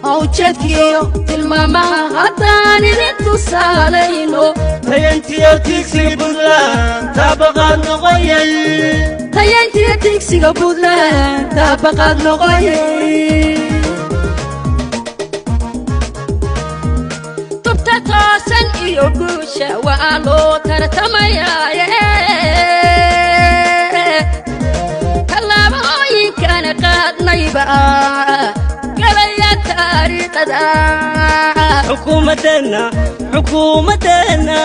Ujeedkiyo tilmaamaha haddaan idin tusaalayno. Tayantiyo tigsiga Puntland taabaqaad noqoyay. Tayantiyo tigsiga Puntland taabaqaad noqoyay. Tubta toosan iyo guusha waa loo tartamayaaye, tallaabooyinkana qaadnayba galaya taariikhada. Xukuumaddeenna, xukuumaddeenna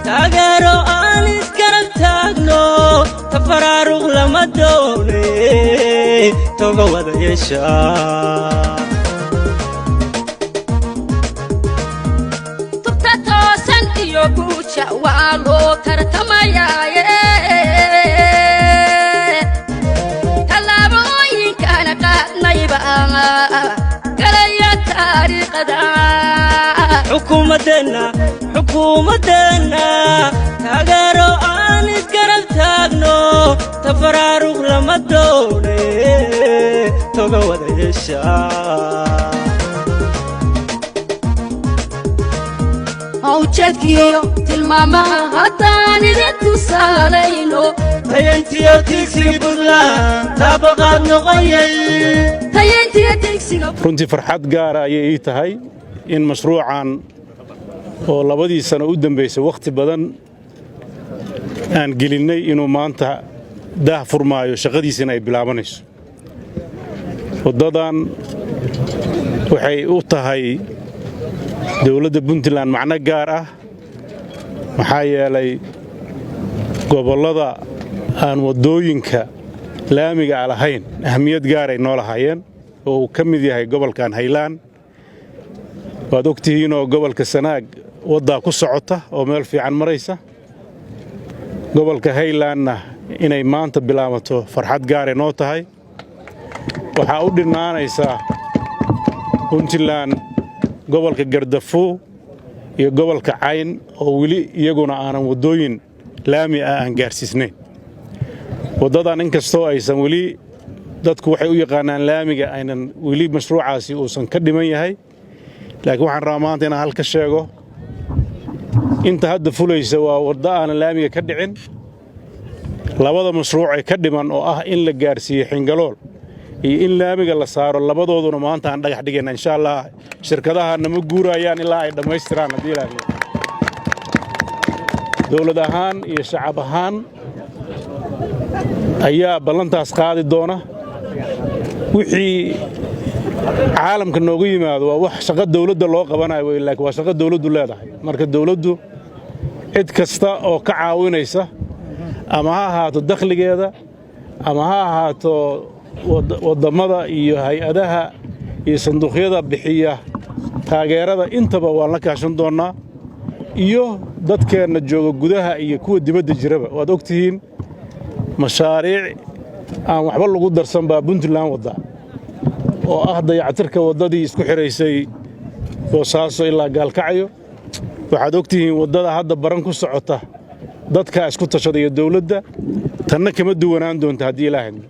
taageero aan isgarab taagno. Tafaraaruq lama doone, toga wada yeesha. Tubta toosan iyo guusha waa loo tartamayaaye, tallaabooyinkana qaadnayba galaya taariikhada. Xukuumaddeenna, xukuumaddeenna taageero aan isgarab taagno. Tafaraaruq lama doone, toga wada yeesha. Ujeedkiyo tilmaamaha haddaan idin tusaalayno. Tayantiyo tigsiga Puntland taabaqaad noqoyay. Tayantiyo tigsiga. Runtii farxad gaara ayay ii tahay in mashruucan oo 2dii sano u dambaysay wakhti badan aan gelinnay inuu maanta daah furmaayo, shaqadiisina ay bilaabanayso. Waddadan waxay u tahay dowladda Puntland macno gaar ah, maxaa yeelay gobollada aan waddooyinka laamiga a lahayn ahmiyad gaaray noo lahaayeen, oo uu ka mid yahay gobolkan Haylaan. Waad og tihiinoo gobolka Sanaag waddaa ku socota oo meel fiican maraysa. Gobolka Haylaanna inay maanta bilaabato farxad gaaray noo tahay. Waxaa u dhinnaanaysaa Puntland gobolka Gardafuu iyo gobolka Cayn oo weli iyaguna aanan waddooyin laami ah aan gaarsiisnayn. Waddadan inkastoo aysan weli dadku waxay u yaqaanaan laamiga aynan weli mashruucaasi uusan ka dhiman yahay, laakiin waxaan rabaa maanta inaan hal ka sheego: inta hadda fulaysa waa waddo aanan laamiga ka dhicin. Labada mashruuc ee ka dhiman oo ah in la gaarsiiyo Xingalool iyo in laamiga la saaro, labadooduna maanta aan dhagax dhigayna, insha Allah. Shirkadaha nama guurayaan ilaa ay dhammaystiraan haddii Ilaahay. Dowlad ahaan iyo shacab ahaan ayaa ballantaas qaadi doona. Wixii caalamka noogu yimaado waa wax shaqo dawladda loo qabanayo wey, laakiin waa shaqo dawladdu leedahay. Marka dawladdu cid kasta oo ka caawinaysa, ama ha ahaato dakhligeeda ama ha ahaato wadammada iyo hay-adaha iyo sanduuqyada bixiya taageerada, intaba waan la kaashan doonnaa, iyo dadkeenna jooga gudaha iyo kuwa dibadda jiraba. Waad og tihiin mashaariic aan waxba lagu darsan baa Puntland waddaa, oo ah dayactirka waddadii isku xidhaysay Boosaaso ilaa Gaalkacyo. Waxaad og tihiin waddada hadda Baran ku socota, dadkaa isku tashada iyo dawladda. Tanna kama duwanaan doonta haddii Ilaahayno.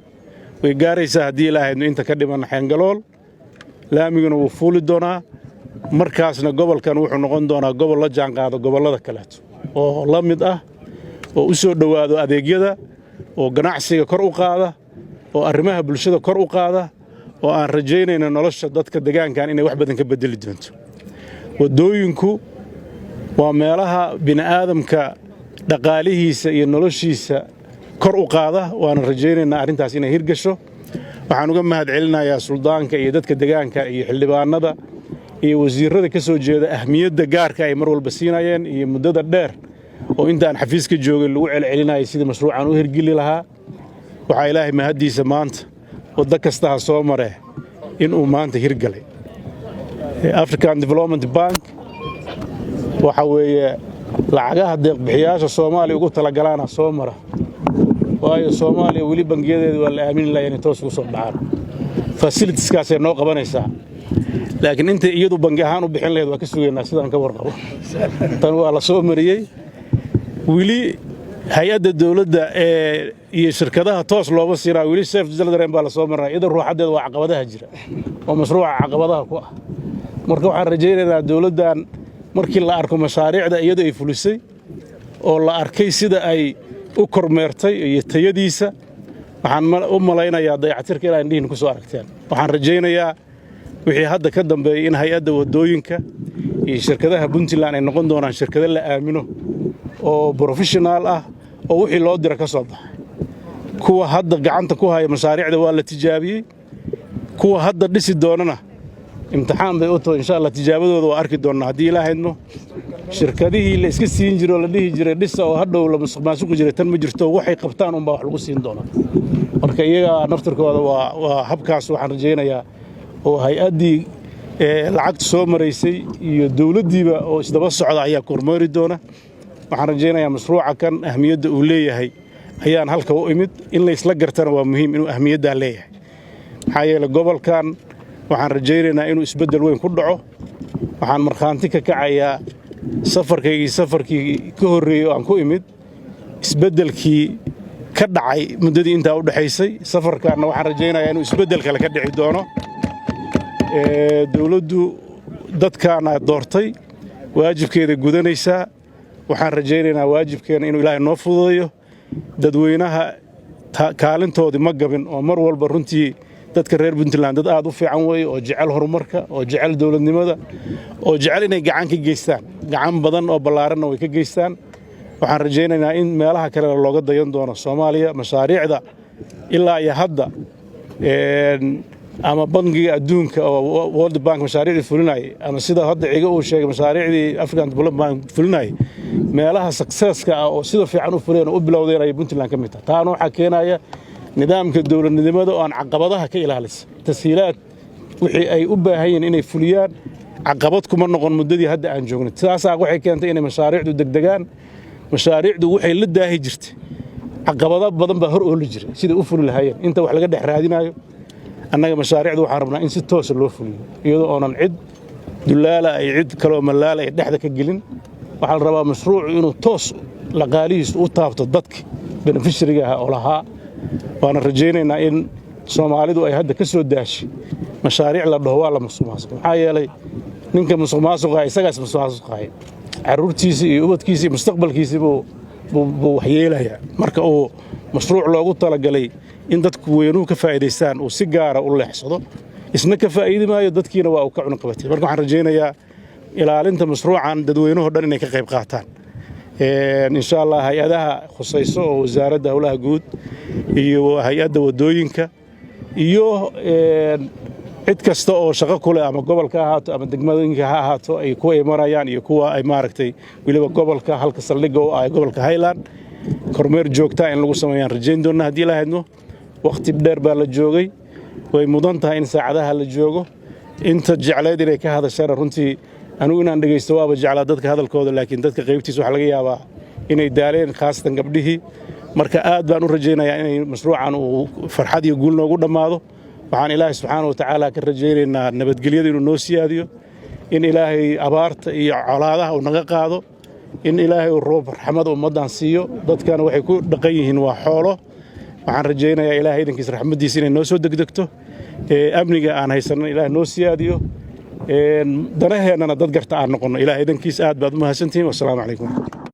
Way gaaraysaa haddii Ilaahayno inta ka dhiman Xeengalool, laamiguna wuu fuuli doonaa. Markaasna gobolkan wuxuu noqon doonaa gobol la jaanqaado gobollada kaleeto oo la mid ah, oo u soo dhowaado adeegyada, oo ganacsiga kor u qaada, oo arrimaha bulshada kor u qaada, oo aan rajaynayna nolosha dadka degaankan inay wax badan ka beddeli doonto. Waddooyinku waa meelaha bini'aadamka dhaqaalihiisa iyo noloshiisa kor u qaada, waana rajaynaynaa arrintaas inay hirgasho. Waxaan uga mahad celinayaa suldaanka iyo dadka degaanka iyo xildhibaanada iyo wasiirrada ka soo jeeda ahmiyadda gaarka ay mar walba siinayeen iyo muddada dheer oo intaan xafiiska joogay lagu celcelinayay sidii mashruucan u hirgeli lahaa. Waxaa Ilaahay mahaddiisa maanta waddo kasta ha soo maree inuu maanta hirgalay. African Development Bank waxa weeye lacagaha deeqbixiyaasha Soomaaliya ugu talagalaana soo mara, waayo Soomaaliya weli bangiyadeeda waa la aamini lahaa inay toos ugu soo dhacaan. Facilitieskaasay noo qabanaysaa, laakiin intay iyadu bangi ahaan u bixin lahayd waa ka sugaynaa. Sidaan ka warqabo, tan waa la soo mariyey weli. Hay-adda dowladda ee iyo shirkadaha toos looma siinaa weli. Save the Children baa la soo marinaya. Iyada ruuxaddeeda waa caqabadaha jira oo mashruuca caqabadaha ku ah. Marka waxaan rajaynaynaa dowladdan markii la arko mashaariicda iyadu ay fulisay oo la arkay sida ay u kormeertay iyo tayadiisa, waxaan u malaynayaa dayactirka inaa indhihiin ku soo aragteen. Waxaan rajaynayaa wixii hadda ka dambeeyey in hay-adda waddooyinka iyo shirkadaha Puntland ay noqon doonaan shirkado la aamino oo professional ah oo wixii loo dira ka soo baxa. Kuwa hadda gacanta ku haya mashaariicda waa la tijaabiyey. Kuwa hadda dhisi doonana imtixaan bay u taho. Insha Allah tijaabadooda waa arki doonnaa haddii Ilaah idmo. Shirkadihii la iska siin jiro oo la dhihi jiray dhisa oo hadhow la musuqmaasuqi jiray, tan ma jirto. Waxay qabtaan unbaa wax lagu siin doonaa. Marka iyaga naftirkooda waa habkaas waxaan rajaynayaa oo hay-addii lacagta soo maraysay iyo dowladdiiba oo isdaba socda ayaa kormeeri doona. Waxaan rajaynayaa mashruuca kan ahmiyadda uu leeyahay ayaan halka u imid. In laysla gartana waa muhiim inuu ahmiyaddaa leeyahay, maxaa yeele gobolkan waxaan rajaynaynaa inuu isbeddel weyn ku dhaco. Waxaan markhaanti ka kacayaa safarkaygii safarkii ka horreeyey oo aan ku imid, isbeddelkii ka dhacay muddadii intaa u dhexaysay. Safarkaanna waxaan rajaynayaa inuu isbeddel kale ka dhici doono. Dowladdu dadkaana doortay, waajibkeeda gudanaysaa. Waxaan rajaynaynaa waajibkeena inuu Ilaahay noo fududeeyo. Dadweynaha kaalintoodii ma gabin oo mar walba runtii dadka reer Puntland dad aad u fiican weeye oo jecel horumarka, oo jecel dowladnimada, oo jecel inay gacan ka geystaan. Gacan badan oo ballaaranna way ka geystaan. Waxaan rajaynaynaa in meelaha kalena looga dayan doono Soomaaliya. Mashaariicda ilaa iyo hadda ama Bangiga Adduunka oo World Bank mashaariicdii fulinayay, ama sida hadda Ciga uu sheegay mashaariicdii African Development Bank fulinayay, meelaha successka ah oo sida fiican u fuleen oo u bilowdeen ayay Puntland ka mid tahay. Taana waxaa keenaya nidaamka dowladnimada oo aan caqabadaha ka ilaalisa. Tashiilaad wixii ay u baahan yihiin inay fuliyaan caqabad kuma noqon muddadii hadda aan joognay. Taasaa waxay keentay inay mashaariicdu degdegaan. Mashaariicdu waxay la daahi jirtay, caqabado badan baa hor ooli jiray siday u fuli lahaayeen inta wax laga dhex raadinayo. Annaga mashaariicdu waxaan rabnaa in si toosa loo fuliyo, iyadoo oonan cid dullaala ay cid kaloo mallaala ay dhexda ka gelin. Waxaa la rabaa mashruucu inuu toos dhaqaalihiisu u taabto dadka beneficiaryga ah oo lahaa. Waana rajaynaynaa in Soomaalidu ay hadda ka soo daashay mashaariic la dhaho waa la musuqmaasuq, maxaa yeelay ninka musuqmaasuqa isagaas musuqmaasuqaya, carruurtiisii iyo ubadkiisii iyo mustaqbalkiisii buu waxyeelayaa. Marka uu mashruuc loogu talagalay in dadku weynuhu ka faa'iidaystaan uu si gaara u leexsado, isna ka faa'iidi maayo, dadkiina waa uu ka cunaqabatay. Marka waxaan rajaynayaa ilaalinta mashruucan dadweynuhu dhan inay ka qayb qaataan, insha Allah. Hay-adaha khusayso oo Wasaaradda Howlaha Guud iyo hay-adda waddooyinka iyo cid kasta oo shaqo ku leh, ama gobolka ha ahaato ama degmooyinka ha ahaato, ay kuwa ay marayaan iyo kuwa ay maaragtay weliba gobolka halka saldhigga u ah gobolka Highland, kormeer joogtaa in lagu sameeyaan rajayn doonna haddii la haydno. Wakhti dheer baa la joogay, way mudan tahay in saacadaha la joogo. Inta jecleyd inay ka hadashana, runtii anigu inaan dhegaysto waaba jeclaa dadka hadalkooda, laakiin dadka qaybtiisa waxaa laga yaabaa inay daaleen, khaasatan gabdhihii. Marka aad baan u rajaynayaa inay mashruucan uu farxad iyo guul noogu dhammaado. Waxaan Ilaahay subxaana wa tacaala ka rajaynaynaa nabadgelyada inuu noo siyaadiyo, in Ilaahay abaarta iyo colaadaha uu naga qaado, in Ilaahay uu roob raxmada ummaddan siiyo. Dadkana waxay ku dhaqan yihiin waa xoolo. Waxaan rajaynayaa Ilaahay idankiisa raxmaddiisa inay noo soo degdegto, amniga aan haysanno Ilaahay noo siyaadiyo, danaheennana dad garta aan noqonno Ilahay idankiis. Aad baad u mahadsantihiin. Wassalaamu calaykum.